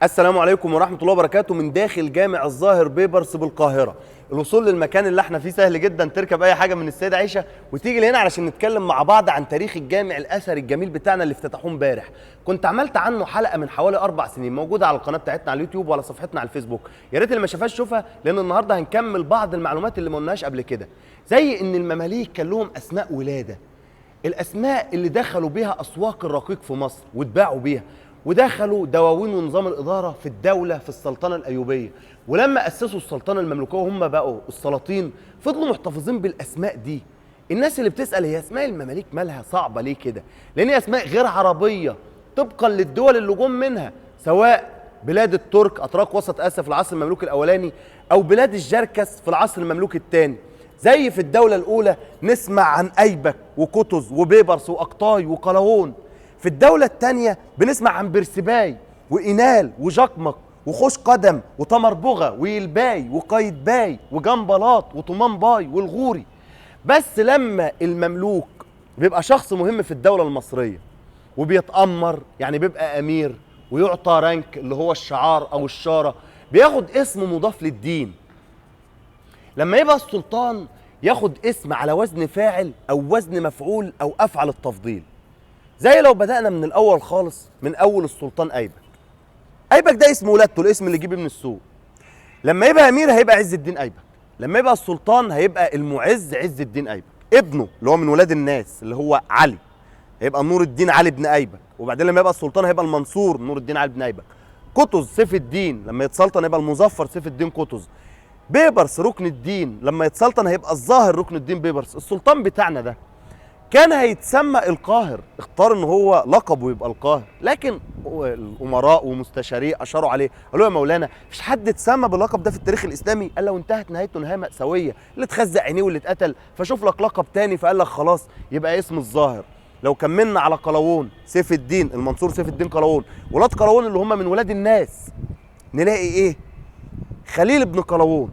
السلام عليكم ورحمة الله وبركاته من داخل جامع الظاهر بيبرس بالقاهرة. الوصول للمكان اللي احنا فيه سهل جدا، تركب اي حاجة من السيدة عيشة وتيجي لهنا علشان نتكلم مع بعض عن تاريخ الجامع الاثري الجميل بتاعنا اللي افتتحوه امبارح. كنت عملت عنه حلقة من حوالي 4 سنين، موجودة على القناة بتاعتنا على اليوتيوب وعلى صفحتنا على الفيسبوك. يا ريت اللي ما شافهاش شوفها، لان النهارده هنكمل بعض المعلومات اللي ما قلناهاش قبل كده، زي ان المماليك كان لهم اسماء ولادة، الاسماء اللي دخلوا بيها اسواق الرقيق في مصر واتباعوا بيها، ودخلوا دواوين ونظام الإدارة في الدولة في السلطنة الأيوبية. ولما أسسوا السلطنة المملوكية وهم بقوا السلاطين فضلوا محتفظين بالأسماء دي. الناس اللي بتسأل هي أسماء المماليك مالها صعبة ليه كده؟ لأن هي أسماء غير عربية طبقا للدول اللي جم منها، سواء بلاد الترك أتراك وسط آسيا في العصر المملوكي الأولاني، أو بلاد الجركس في العصر المملوكي الثاني. زي في الدولة الأولى نسمع عن أيبك وقطز وبيبرس وأقطاي وقلاوون. في الدولة الثانية بنسمع عن برسباي وإنال وجقمق وخوش قدم وتمر بغا ويلباي وقايد باي وجنبلاط وطمان باي والغوري. بس لما المملوك بيبقى شخص مهم في الدولة المصرية وبيتأمر، يعني بيبقى أمير ويعطى رانك اللي هو الشعار أو الشارة، بياخد اسم مضاف للدين. لما يبقى السلطان ياخد اسم على وزن فاعل أو وزن مفعول أو أفعل التفضيل. زي لو بدأنا من الأول خالص، من أول السلطان أيبك. أيبك ده اسم ولادته، الاسم اللي جيبه من السوق. لما يبقى أمير هيبقى عز الدين أيبك، لما يبقى السلطان هيبقى المعز عز الدين أيبك. ابنه اللي هو من ولاد الناس اللي هو علي هيبقى نور الدين علي بن أيبك، وبعدين لما يبقى السلطان هيبقى المنصور نور الدين علي بن أيبك. قطز سيف الدين لما يتسلطن هيبقى المظفر سيف الدين قطز. بيبرس ركن الدين لما يتسلطن هيبقى الظاهر ركن الدين بيبرس. السلطان بتاعنا ده كان هيتسمى القاهر، اختار ان هو لقبه يبقى القاهر، لكن الامراء ومستشاريه اشاروا عليه، قالوا يا مولانا مفيش حد اتسمى باللقب ده في التاريخ الاسلامي الا وانتهت نهايته نهاية مأساوية، اللي اتخزق عينيه واللي اتقتل، فشوف لك لقب تاني. فقال لك خلاص يبقى اسم الظاهر. لو كملنا على قلاوون سيف الدين المنصور سيف الدين قلاوون، ولاد قلاوون اللي هم من ولاد الناس، نلاقي ايه؟ خليل بن قلاوون،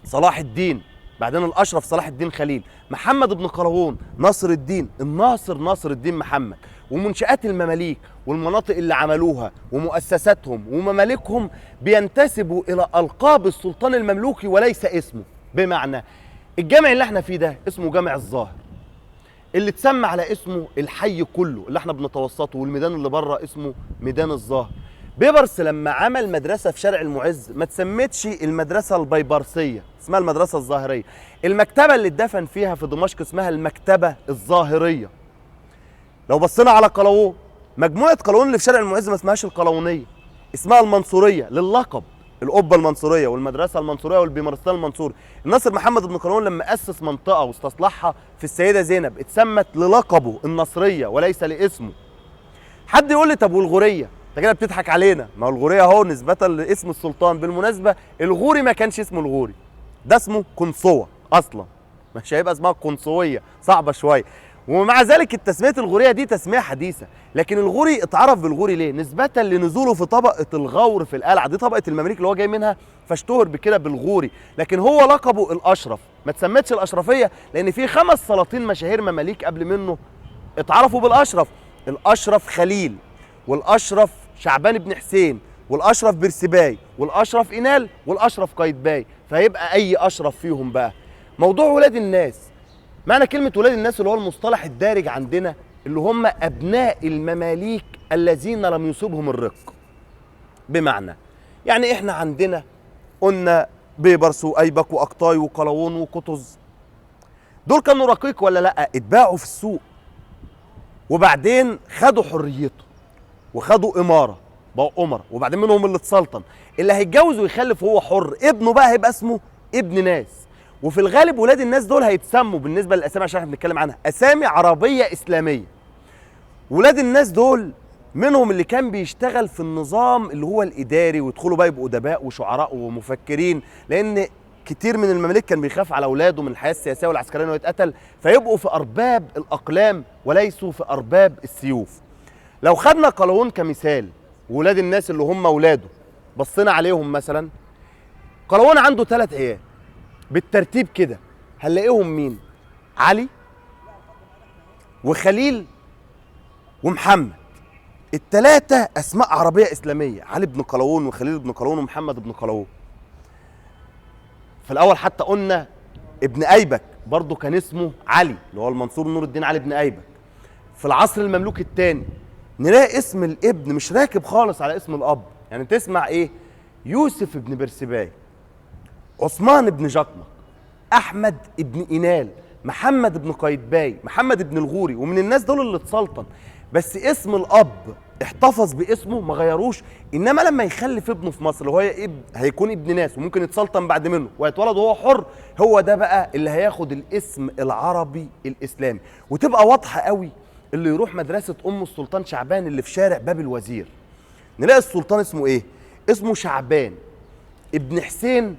صلاح الدين، بعدين الاشرف صلاح الدين خليل، محمد بن قلاوون، ناصر الدين، الناصر ناصر الدين محمد. ومنشآت المماليك والمناطق اللي عملوها ومؤسساتهم وممالكهم بينتسبوا الى القاب السلطان المملوكي وليس اسمه. بمعنى الجامع اللي احنا فيه ده اسمه جامع الظاهر، اللي اتسمى على اسمه الحي كله اللي احنا بنتوسطه، والميدان اللي بره اسمه ميدان الظاهر. بيبرس لما عمل مدرسة في شارع المعز ما تسمتش المدرسة البيبرسية، اسمها المدرسة الظاهرية. المكتبة اللي اتدفن فيها في دمشق اسمها المكتبة الظاهرية. لو بصينا على قلاوون، مجموعة قلاوون اللي في شارع المعز ما اسمهاش القلاوونية، اسمها المنصورية للقب، القبة المنصورية والمدرسة المنصورية والبيمارستان المنصوري. الناصر محمد بن قلاوون لما أسس منطقة واستصلحها في السيدة زينب اتسمت للقبه النصرية وليس لاسمه. حد يقول لي طب والغورية؟ انت كده بتضحك علينا، ما هو الغورية اهو نسبة لاسم السلطان. بالمناسبة الغوري ما كانش اسمه الغوري، ده اسمه قنصوة اصلا، مش هيبقى اسمها قنصوية، صعبة شوية. ومع ذلك التسمية الغورية دي تسمية حديثة، لكن الغوري اتعرف بالغوري ليه؟ نسبة لنزوله في طبقة الغور في القلعة، دي طبقة المماليك اللي هو جاي منها، فاشتهر بكده بالغوري. لكن هو لقبه الأشرف، ما تسمتش الأشرفية لأن في 5 سلاطين مشاهير مماليك قبل منه اتعرفوا بالأشرف، الأشرف خليل، والأشرف شعبان بن حسين، والأشرف برسباي، والأشرف إنال، والأشرف قايتباي. فهيبقى أي أشرف فيهم بقى. موضوع ولاد الناس، معنى كلمة ولاد الناس اللي هو المصطلح الدارج عندنا، اللي هم أبناء المماليك الذين لم يصيبهم الرق. بمعنى يعني إحنا عندنا قلنا بيبرس وأيبك وأقطاي وقلاوون وقطز، دول كانوا رقيق ولا لأ؟ اتباعوا في السوق وبعدين خدوا حريته وخدوا إمارة، بقوا أمراء، وبعدين منهم اللي اتسلطن. اللي هيتجوز ويخلف وهو حر ابنه بقى هيبقى اسمه ابن ناس. وفي الغالب ولاد الناس دول هيتسموا بالنسبة للأسامي عشان احنا بنتكلم عنها أسامي عربية إسلامية. ولاد الناس دول منهم اللي كان بيشتغل في النظام اللي هو الإداري ويدخلوا بقى يبقوا أدباء وشعراء ومفكرين، لأن كتير من المماليك كان بيخاف على أولاده من الحياة السياسية والعسكرية إنه يتقتل، فيبقوا في أرباب الأقلام وليسوا في أرباب السيوف. لو خدنا قلاوون كمثال، ولاد الناس اللي هم ولاده بصينا عليهم مثلا، قلاوون عنده 3 عيال بالترتيب كده، هنلاقيهم مين؟ علي وخليل ومحمد. الثلاثة اسماء عربية اسلامية، علي بن قلاوون وخليل بن قلاوون ومحمد بن قلاوون. في الاول حتى قلنا ابن ايبك برضه كان اسمه علي، اللي هو المنصور نور الدين علي بن ايبك. في العصر المملوكي الثاني نلاقي اسم الابن مش راكب خالص على اسم الاب، يعني تسمع ايه؟ يوسف بن برسباي، عثمان بن جقمق، احمد بن اينال، محمد بن قايتباي، محمد بن الغوري، ومن الناس دول اللي اتسلطن، بس اسم الاب احتفظ باسمه ما غيروش. انما لما يخلف ابنه في مصر اللي هو هيكون ابن ناس وممكن يتسلطن بعد منه ويتولد وهو حر، هو ده بقى اللي هياخد الاسم العربي الاسلامي. وتبقى واضحة قوي اللي يروح مدرسه ام السلطان شعبان اللي في شارع باب الوزير، نلاقي السلطان اسمه ايه؟ اسمه شعبان ابن حسين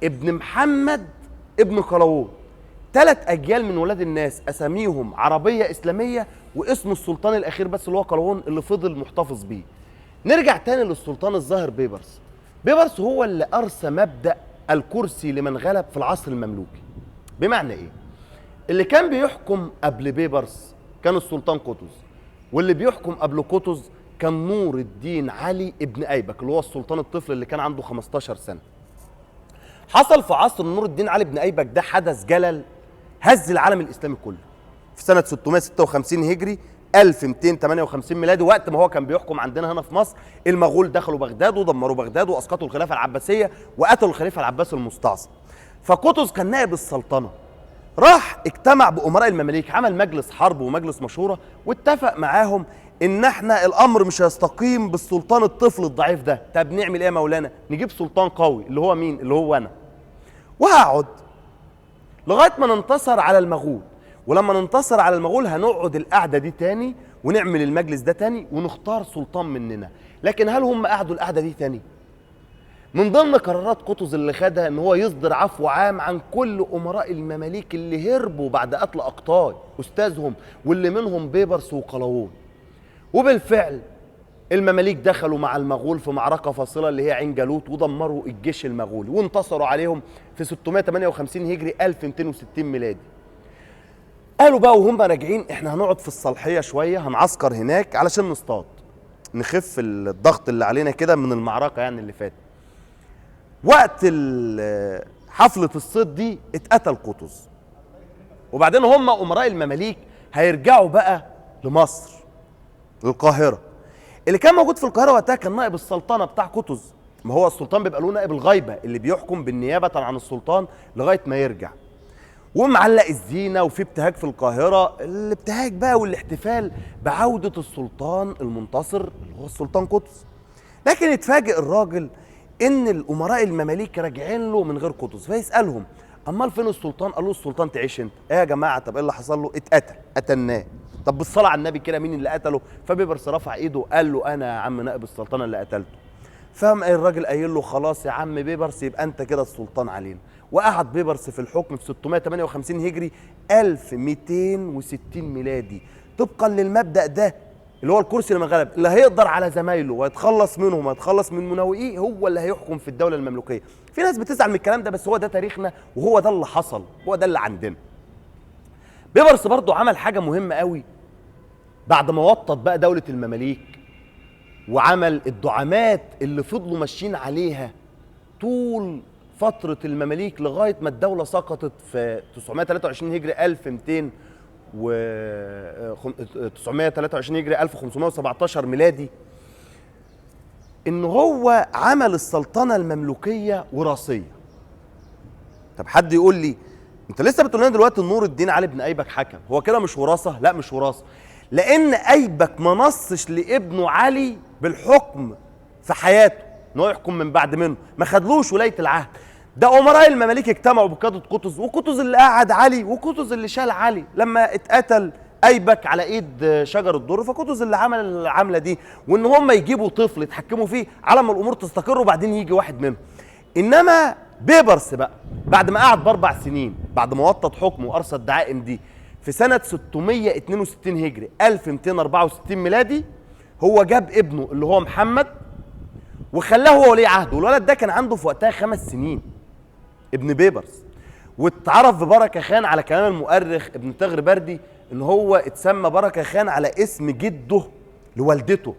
ابن محمد ابن قلاوون. 3 اجيال من ولاد الناس اساميهم عربية اسلامية، واسم السلطان الاخير بس اللي هو قلاوون اللي فضل محتفظ بيه. نرجع تاني للسلطان الظاهر بيبرس. بيبرس هو اللي ارسى مبدا الكرسي لمن غلب في العصر المملوكي. بمعنى ايه؟ اللي كان بيحكم قبل بيبرس كان السلطان قطز، واللي بيحكم قبل قطز كان نور الدين علي ابن ايبك اللي هو السلطان الطفل اللي كان عنده 15 سنة. حصل في عصر نور الدين علي بن ايبك ده حدث جلل هز العالم الاسلامي كله. في سنة 656 هجري 1258 ميلادي، وقت ما هو كان بيحكم عندنا هنا في مصر، المغول دخلوا بغداد ودمروا بغداد واسقطوا الخلافة العباسية وقتلوا الخليفة العباسي المستعصم. فقطز كان نائب السلطنة، راح اجتمع بامراء المماليك، عمل مجلس حرب ومجلس مشورة، واتفق معاهم ان احنا الامر مش هيستقيم بالسلطان الطفل الضعيف ده. طب نعمل ايه يا مولانا؟ نجيب سلطان قوي، اللي هو مين؟ اللي هو انا، وهقعد لغاية ما ننتصر على المغول، ولما ننتصر على المغول هنقعد القعدة دي تاني ونعمل المجلس ده تاني ونختار سلطان مننا. لكن هل هم قعدوا القعدة دي تاني؟ من ضمن قرارات قطز اللي خدها ان هو يصدر عفو عام عن كل امراء المماليك اللي هربوا بعد قتل اقطاي استاذهم، واللي منهم بيبرس وقلاوون. وبالفعل المماليك دخلوا مع المغول في معركة فاصلة اللي هي عين جالوت، ودمروا الجيش المغولي وانتصروا عليهم في 658 هجري 1260 ميلادي. قالوا بقى وهم راجعين احنا هنقعد في الصالحيه شوية، هنعسكر هناك علشان نصطاد، نخف الضغط اللي علينا كده من المعركة يعني اللي فاتت. وقت حفلة الصيد دي اتقتل قطز، وبعدين هم امراء المماليك هيرجعوا بقى لمصر للقاهره. اللي كان موجود في القاهرة وقتها كان نائب السلطنة بتاع قطز، ما هو السلطان بيبقى له نائب الغيبة اللي بيحكم بالنيابة عن السلطان لغاية ما يرجع. ومعلق الزينة وفي ابتهاج في القاهرة، الابتهاج بقى والاحتفال بعوده السلطان المنتصر اللي هو السلطان قطز. لكن اتفاجئ الراجل ان الامراء المماليك راجعين له من غير قطز، فيسالهم امال فين السلطان؟ قالوا السلطان تعيش انت. ايه يا جماعة طب ايه اللي حصل له؟ اتقتل، قتلناه. طب بالصلاة على النبي كده مين اللي قتله؟ فبيبرس رفع ايده وقال له انا يا عم نائب السلطنة اللي قتلته. فقام الراجل قايل له خلاص يا عم بيبرس يبقى انت كده السلطان علينا. وقعد بيبرس في الحكم في 658 هجري 1260 ميلادي، طبقا للمبدأ ده اللي هو الكرسي لمن غلب، اللي هيقدر على زمايله ويتخلص منهم ويتخلص من مناوئيه هو اللي هيحكم في الدولة المملوكيه. في ناس بتزعل من الكلام ده، بس هو ده تاريخنا وهو ده اللي حصل، هو ده اللي عندنا. بيبرس برضو عمل حاجة مهمة قوي بعد ما وطد بقى دولة المماليك وعمل الدعامات اللي فضلوا ماشيين عليها طول فترة المماليك لغاية ما الدولة سقطت في 923 هجري 1200 و 923 هجري 1517 ميلادي. ان هو عمل السلطنة المملوكيه وراثية. طب حد يقول لي انت لسه بتقول لنا دلوقتي نور الدين علي بن ايبك حكم، هو كده مش وراثه؟ لا مش وراثه، لان ايبك ما نصش لابنه علي بالحكم في حياته، ان هو يحكم من بعد منه، ما خدلوش ولاية العهد. ده امراء المماليك اجتمعوا بقيادة قطز، وقطز اللي قعد علي وقطز اللي شال علي لما اتقتل ايبك على ايد شجر الدر، فقطز اللي عمل العملة دي، وان هم يجيبوا طفل يتحكموا فيه على ما الامور تستقر وبعدين يجي واحد منهم. انما بيبرس بقى بعد ما قعد ب4 سنين، بعد ما وطد حكمه وارسى الدعائم دي في سنة 662 هجري 1264 ميلادي، هو جاب ابنه اللي هو محمد وخلاه هو ولي عهده. والولد ده كان عنده في وقتها 5 سنين، ابن بيبرس. واتعرف ببركة خان على كلام المؤرخ ابن تغر بردي ان هو اتسمى بركة خان على اسم جده لوالدته.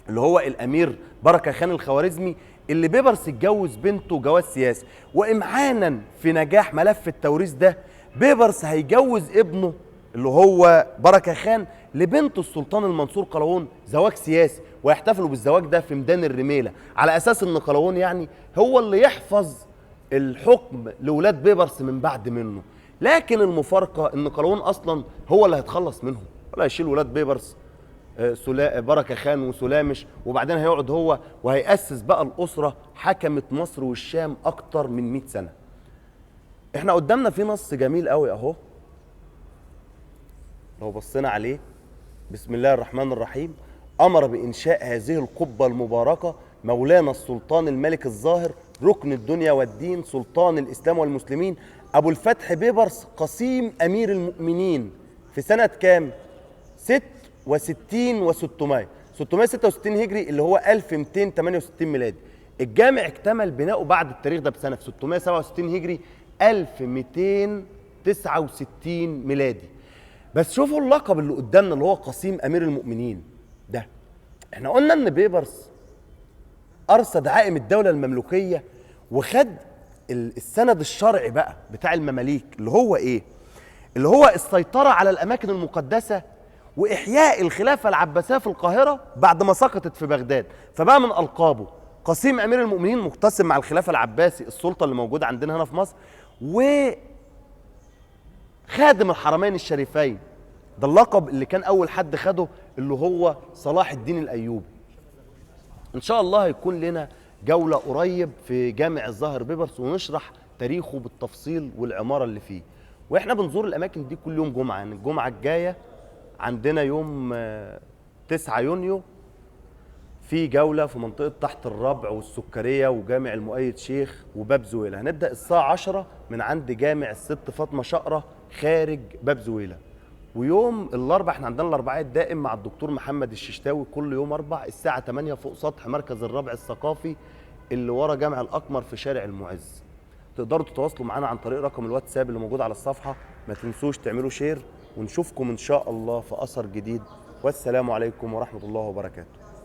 اللي هو الامير بركة خان الخوارزمي اللي بيبرس اتجوز بنته جواز سياسي. وامعانا في نجاح ملف التوريث ده، بيبرس هيجوز ابنه اللي هو بركة خان لبنت السلطان المنصور قلاوون زواج سياسي، ويحتفلوا بالزواج ده في ميدان الرميلة على اساس ان قلاوون يعني هو اللي يحفظ الحكم لولاد بيبرس من بعد منه. لكن المفارقة ان قلاوون اصلا هو اللي هيتخلص منهم، ولا هيشيل ولاد بيبرس بركة خان وسلامش، وبعدين هيقعد هو وهيأسس بقى الأسرة حكمت مصر والشام أكتر من 100 سنة. احنا قدامنا في نص جميل قوي اهو، لو بصينا عليه، بسم الله الرحمن الرحيم. أمر بإنشاء هذه القبة المباركة مولانا السلطان الملك الظاهر ركن الدنيا والدين سلطان الإسلام والمسلمين أبو الفتح بيبرس قسيم أمير المؤمنين في سنة كام؟ 66 و600، 666 هجري اللي هو 1268 ميلادي. الجامع اكتمل بناؤه بعد التاريخ ده بسنة، في 667 هجري 1269 ميلادي. بس شوفوا اللقب اللي قدامنا اللي هو قسيم أمير المؤمنين ده. احنا قلنا ان بيبرس أرسى دعائم الدولة المملوكية وخد السند الشرعي بقى بتاع المماليك اللي هو ايه؟ اللي هو السيطرة على الأماكن المقدسة وإحياء الخلافة العباسية في القاهرة بعد ما سقطت في بغداد. فبقى من ألقابه قسيم أمير المؤمنين مقتسم مع الخلافة العباسي السلطة اللي موجودة عندنا هنا في مصر، وخادم الحرمين الشريفين، ده اللقب اللي كان أول حد خده اللي هو صلاح الدين الأيوبي. إن شاء الله هيكون لنا جولة قريب في جامع الظاهر بيبرس ونشرح تاريخه بالتفصيل والعمارة اللي فيه. وإحنا بنزور الأماكن دي كل يوم جمعة، يعني الجمعة الجاية عندنا يوم 9 يونيو في جولة في منطقة تحت الربع والسكرية وجامع المؤيد شيخ وباب زويلة. هنبدأ الساعة 10 من عند جامع الست فاطمة شقرة خارج باب زويلة. ويوم الأربع احنا عندنا الأربعاء الدائم مع الدكتور محمد الششتاوي كل يوم أربع الساعة 8 فوق سطح مركز الربع الثقافي اللي ورا جامع الأقمر في شارع المعز. تقدروا تتواصلوا معنا عن طريق رقم الواتساب اللي موجود على الصفحة. ما تنسوش تعملوا share، ونشوفكم إن شاء الله في أثر جديد. والسلام عليكم ورحمة الله وبركاته.